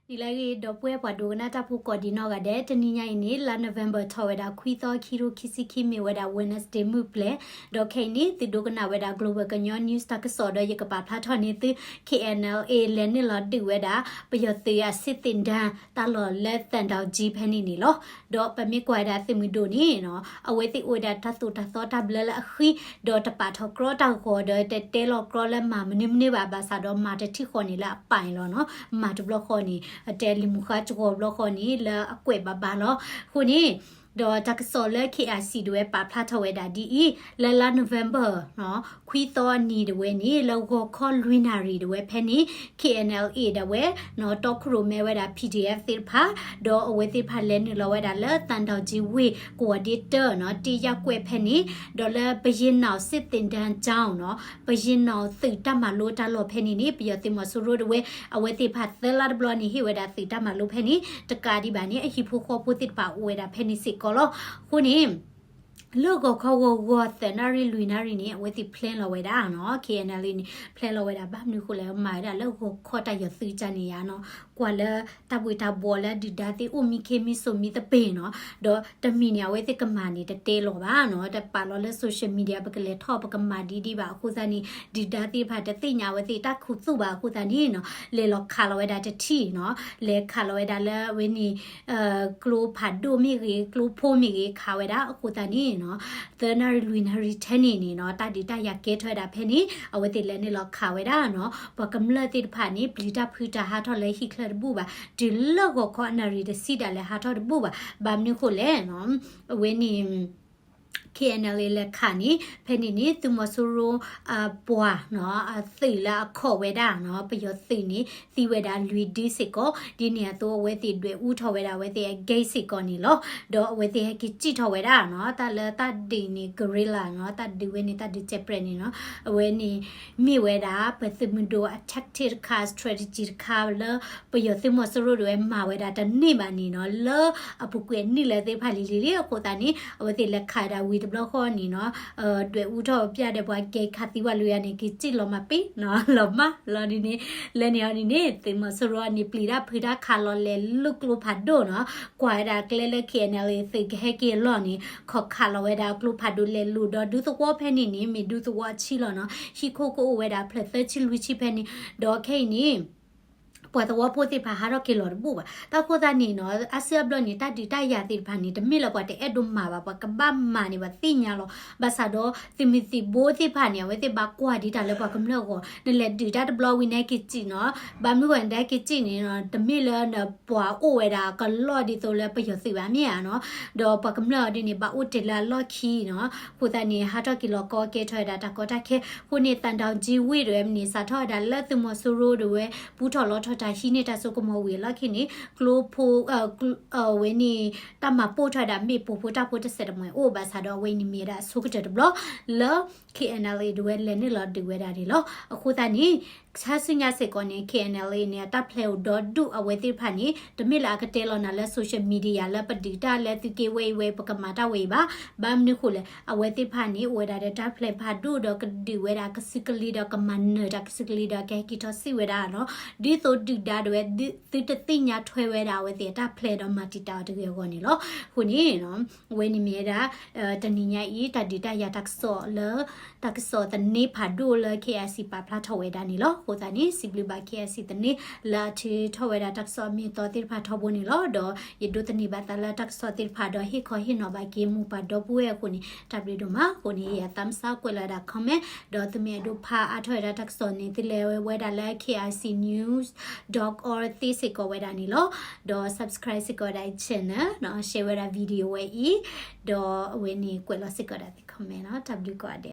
နံၤလၢအဂ့ၤ ဒီပုၢ်ဝဲၢ်ပှၤဒိကနၣ်တၢ်ဖိကိးဒံးနီၢ်ဂၤဒဲး, တနံၤညါအံၤန့ၣ် လါ November ထီၣ်ဝဲဒၣ် ခွံသီ ခံကထိခံဆံခံ မ့ၢ်ဝဲဒၣ် Wednesday မုၢ်ပျဲၤ, ဒီးခဲအံၤန့ၣ် သုဒိကနၣ်ဝဲဒၣ် Global ကညီ news တၢ်ကစီၣ်ဒီး ယကပာ်ဖျါထီၣ်န့ၢ်သု K N L A လဲၤနုာ်လီၤဒုးဝဲဒၣ် ပယီၤသုးအစစ်သင်တန်း တၢ်လီၢ်လၢသံတောင်ကြီး ဖဲန့ၣ်န့ၣ်လီၤ. ဒီးပမ့ၢ်ကွၢ်ဝဲဒၣ်သုးမုၢ်ဒိၣ်န့ၣ်နီၤ အဝဲသ့ၣ်အိၣ်ဝဲဒၣ်တၢ်သိၣ်တၢ်သီတၢ်ဘျၢလၢအဃံ, ဒီးတပာ်ထီၣ်ကြီတၢ်ဂီၤဒီး တတဲလီၤကြီလၢမၤမနုၤမနုၤဘၣ်, ဘၣ်ဆၣ်ဒီးမၤတထံၣ်ဃီန့ၣ်လၢအပာ်န့ၣ်လီၤနီၤ, မၤတဘျီဃီန့ၣ် အတဲလံာ်မုၢ်ဃါစှီၤဘျီဃီန့ၣ် လၢအကွဲးဘၣ်ဘၣ်လီၤ. အဃိန့ၣ် ဒီးတၢ်ကစီၣ်လၢ K I C ဒၣ်ဝဲပာ်ဖျါထီၣ်ဝဲဒၣ်ဒ်အံၤ, လၢလါ November နီၤ ခွံသီအနံၤဒၣ်ဝဲန့ၣ် လၢဂီၤခီလွံၢ်နၣ်ရံၣ်ဒၣ်ဝဲဖဲန့ၣ် K N L A ဒၣ်ဝဲနီၤ တီခိၣ်ရိၣ်မဲဝဲဒၣ် P D F သ့ၣ်တဖၣ်, ဒီးအဝဲသ့ၣ်တဖၣ်လဲၤနုာ်လီၤဝဲဒၣ်လၢသံတောင်ကြီးဝ့ၢ် ကဝီၤဒ့တၢနီၤ တ့ယၣ်ကွဲးဖဲန့ၣ်, ဒီးလၢပယ့ၣ်နီၣ်စစ်သင်တန်းကျောင်းနီၤ ပယ့ၣ်နီၣ်သုးတၢ်မၤလိတၢ်လီၢ်ဖဲန့ၣ်န့ၣ် ပယီၤသုးမီၤစိရိၤဒၣ်ဝဲ အဝဲသ့ၣ်တဖၣ်သၢလါတဘျီန့ၣ် ဟ့ၣ်ဝဲဒၣ်သုးတၢ်မၤလိဖဲန့ၣ် တကးဒံးဘၣ်န့ၣ် အဟံၣ်ဖိဃီဖိသ့ၣ်တဖၣ်အိၣ်ဝဲဒၣ်ဖဲန့ၣ်စ့ၢ်ကီးလီၤ. အဃိန့ၣ် လၢဂီၤခီဂီၤဂီၤသၢနၣ်ရံၣ်လွံၢ်နၣ်ရံၣ်န့ၣ် အဝဲသ့ၣ် plan လီၤဝဲဒၣ်နီၤ K N L A န့ၣ် plan လီၤဝဲဒၣ် ဘၣ်မနုၤဃိလဲၣ် မၤဝဲဒၣ်လၢဂီၤခီတၢ်ယီၤသုးကါန့ၣ်ယါနီၤ ကွၢ်လၢတၢ်ဘှံးတၢ်ဘှီးလၢအဒုၣ်ဒါသ့ၣ်အိၣ်မံခ့မံစိးမံသပ့ၤနီၤ, ဒီးတမံၤန့ၣ် အဝဲသ့ၣ်ကမၤန့ၣ် တတဲလီၤဘၣ်နီၤ, တပာ်လီၤလၢ social media ပကလဲၤထီၣ်ပကမၤဒ်ဒ်ဘၣ်အဃိသတးန့ၣ် ဒုၣ်ဒါသ့ၣ်တဖၣ်တသ့ၣ်ညါအဝဲသ့ၣ်တၢ်ခူသူၣ်ဘၣ်အဃိသတးန့ၣ်နီၤ လဲၤလီၤခးလီၤဝဲဒၣ်တထံၣ်နီၤ, လဲၤခးလီၤဝဲဒၣ်လၢအဝဲန့ၣ် ကျိဖးဒိၣ်မ့ၢ်ဂ့ၤ ကျိဖိမ့ၢ်ဂ့ၤ ခးဝဲဒၣ်အဃိသတးန့ၣ်နီၤ သၢနၣ်ရံၣ်လွံၢ်နၣ်ရံၣ်ထဲန့ၣ်န့ၣ်နီၤ တၢ်ဒုးတၢ်ယၤကဲထီၣ်ဝဲဒၣ်ဖဲန့ၣ် အဝဲသ့ၣ်လဲၤနုာ်လီၤခးဝဲဒၣ်နီၤ ပှၤကမျၢၢ်သ့ၣ်တဖၣ်န့ၣ် ပျံၤတၢ်ဖုးတၢ်ဟးထီၣ်လၢဟံၣ်ချၢတဘူၣ်ဘၣ်, တုၤလၢဂီၤခီအနၣ်ရံၣ်တဆံဒၣ်လဲာ်ဟးထီၣ်တဘူၣ်ဘၣ်, ဘၣ်မနုၤဃိလဲၣ်နီၤ အဝဲန့ၣ် K N L A လဲၤခးန့ၣ် ဖဲန့ၣ်န့ၣ် သုးမီၤစိရိၤ အပှၤနီၤ အသုးလၢအခီၣ်ဝဲဒၣ်နီၤ ပယီၤသုးန့ၣ် သံဝဲဒၣ်လွံၢ်ဒုစ့ၢ်ကီး, ဒ်န့ၣ်အသိးအဝဲသ့ၣ်ဒွဲၣ်အူထီၣ်ဝဲဒၣ်အဝဲသ့ၣ်အ gate စ့ၢ်ကီးန့ၣ်လီၤ. ဒီးအဝဲသ့ၣ်ဟဲက့ၤစံၣ်ထီၣ်ဝဲဒၣ်နီၤ တၢ်လၢတၢ်ဒုးန့ၣ် guerrilla နီၤ တၢ်ဒုးဝဲန့ၣ် တၢ်ဒုးစဲးပြဲးန့ၣ်နီၤ အဝဲန့ၣ် မ့ၢ်ဝဲဒၣ် ပသုးမုၢ်ဒိၣ်အ tactic တခါ strategy တခါလၢ ပယီၤသုးမီၤစိရိၤဒၣ်ဝဲမၤဝဲဒၣ်တန့ၢ်ဘၣ်န့ၣ်နီၤ လၢအပူၤကွံာ်နုာ်လၢသ့ၣ်တဖၣ်လံၤလံၤလံၤအဃိသတးန့ၣ် အဝဲသ့ၣ်လဲၤခးဝဲဒၣ်ဝံၤတဘျီဃီန့ၣ်နီၤ ဒွဲၣ်အူထီၣ်ပျၢ်ဒီးပှၤကဲခးသံဝဲလၢယၤန့ၣ် က့ၤစံၣ်လီၤမၤပ့ၤနီၤ လီၤမၢ်လီၤဒ်န့ၣ် လၢန့ၣ်အီၤဒ်န့ၣ် သုးမီၤစိရိၤန့ၣ် ပျံၤတၢ်ဖုးတၢ်ခးလီၤလဲၤလူၤကျိဖးဒိၣ်နီၤ ကွၢ်ဝဲဒၣ်ကျဲလၢ K N L A သုးကဟဲက့ၤအလီၢ်န့ၣ် ခီၣ်ခးလီၤဝဲဒၣ်ကျိဖးဒိၣ်လဲၤလူၤဒီးဒူသဝီဖဲန့ၣ်န့ၣ် မ့ၢ်ဒူသဝီအဆံလီၤနီၤ ဟံၣ်ခိၣ်ကအိၣ်ဝဲဒၣ်ဖျၢၣ်သၢဆံလွံၢ်ဆံဖဲန့ၣ် ဒီးခဲအံၤန့ၣ် ပှၤသဝီဖိသ့ၣ်တဖၣ်ဟးထီၣ်က့ၤလီၤတဘူၣ်ဘၣ်. တၢ်အဃိသတးန့ၣ်နီၤ အါစုအါဘျီန့ၣ် တၢ်ဒုးတၢ်ယၤသ့ၣ်တဖၣ်န့ၣ် တမ့ၢ်လၢပှၤတအဲၣ်ဒိးမၤဘၣ် ပှၤကဘၣ်မၤန့ၣ် ပှၤသ့ၣ်ညါလီၤ. ဘၣ်ဆၣ်ဒီး သုးမုၢ်သံၣ်ဘိသ့ၣ်တဖၣ်န့ၣ် အဝဲသ့ၣ်ဘၣ်ကွၢ်ဒံးတၢ်လၢပှၤကမျၢၢ်အဂီၢ် နလဲၤဒုးတၢ်တဘျီဝံၤနဟဲက့ၤစံၣ်နီၤ ဘၣ်မနုၤအဃိန့ၣ် နဟဲက့ၤစံၣ်န့ၣ်နီၤ တမ့ၢ်လၢနပှၤအိၣ်ဝဲဒၣ်ကလီၢ်ဒ်သိးလၢပယီၤသုးဘၣ်မ့ၢ်ဧါနီၤ ဒီးပှၤကမျၢၢ်အီၤဒ်န့ၣ် ဘၣ်အိၣ်တ့ၢ်လၢအလီၢ်ခံနီၤ အဃိသတးန့ၣ် ဟးထီၣ်က့ၤလီၤကီကဲထီၣ်ဝဲဒၣ်တၢ်ကီတၢ်ခဲ အဃိန့ၣ် သံတောင်ကြီးဝ့ၢ်ဒၣ်ဝဲန့ၣ် စးထီၣ်ဝဲဒၣ်လၢသုးမီၤစိရိၤဒၣ်ဝဲ ပူထီၣ်လီထီၣ်တၢ်ဟံးန့ၢ်တၢ်စိကမီၤဝံၤအလီၢ်ခံန့ၣ် ကျိဖိ အဝဲန့ၣ် တၢ်မၤပိာ်ထီၣ်ဝဲဒၣ်မ့ၣ်ပိၢ်ဖိတၢ်ဖိတစဲးတမှဲၤအိၣ်ဘၣ်ဆၣ်ဒီး အဝဲအံၤန့ၣ်မ့ၢ်ဝဲဒၣ်အဆိကတၢၢ်တဘျီ လၢ K N L A ဒၣ်ဝဲလဲၤနုာ်လီၤဒုးဝဲဒၣ်န့ၣ်လီၤ. အဃိသတးန့ၣ် ဆါဆူညါစ့ၢ်ကီးန့ၣ် K N L A န့ၣ် အတၢ်ဖျဲးအိၣ်ဒီဒူၣ်အဝဲသ့ၣ်တဖၣ်န့ၣ် တမ့ၢ်လၢအကတဲလီၤနၤလၢ social media လၢပဒုးတၢ်လၢသုးက့ဝဲအံၤဝဲအံၤ ပကမၤတၢ်ဝဲအံၤဘၣ်. ဘၣ်မနုၤဃိလဲၣ် အဝဲသ့ၣ်တဖၣ်န့ၣ် အိၣ်ဝဲဒၣ်ဒီးတၢ်ဖျဲးဖးဒိၣ်ဒီးကဒုးဝဲဒၣ်ကစုကလံၤဒီးကမၤနၢၤတၢ်ကစုကလံၤဒီးကဟဲက့ၤထီၣ်စံးဝဲဒၣ်နီၤ ဒ်သိးဒုၣ်ဒါဒၣ်ဝဲ သုတသ့ၣ်ညါထွဲဝဲဒၣ်အဝဲသ့ၣ်အတၢ်ဖျဲးဒီးမၤတံာ်တာ်အီၤတဂ့ၤအဂီၢ်န့ၣ်လီၤ. အဃိန့ၣ် အဝဲန့ၣ်မ့ၢ်ဝဲဒၣ် တနံၤညါအံၤ တၢ်ဒုးတၢ်ယၤတၢ်ကစီၣ်လၢ တၢ်ကစီၣ်သန့ဖးဒိၣ်လၢ K I C ပာ်ဖျါထီၣ်ဝဲဒၣ်န့ၣ်လီၤ. အဃိသတးန့ၣ် စံးဘျုးဘၣ် K I C သန့ လၢအထုးထီၣ်ဝဲဒၣ်တၢ်ကစီၣ်အမံၤအသီသ့ၣ်တဖၣ်ထီဘိန့ၣ်လီၤ. ဒီးယဒိးသန့ၤဘၣ်သးလၢတၢ်ကစီၣ်သ့ၣ်တဖၣ်ဒီးဟ့ၣ်ခီဟ့ၣ်နီၤဘၣ်က့ၤမိၢ်ပၢ်ဒီပုၢ်ဝဲၢ်အဃိန့ၣ် တၢ်ဘျုးဒိၣ်မး. အဃိန့ၣ် ယသးမုၢ်သးကွဲးလီၤဝဲဒၣ် comment ဒီးသုမ့ၢ်အဲၣ်ဒိးဖးအါထီၣ်ဝဲဒၣ်တၢ်ကစီၣ်န့ၣ် သုလဲၤဝဲဒၣ်လၢ K I C news dot org သ့စ့ၢ်ကီးဝဲဒၣ်န့ၣ်လီၤ. ဒီး subscribe စ့ၢ်ကီးဝဲဒၣ် channel နီၤ share ဝဲဒၣ် video ဝဲအံၤ ဒီးအဝဲန့ၣ်ကွဲးလီၤစ့ၢ်ကီးဒၣ်သု comment နီၤ. တၢ်ဘျုးကိးဂၤဒဲး.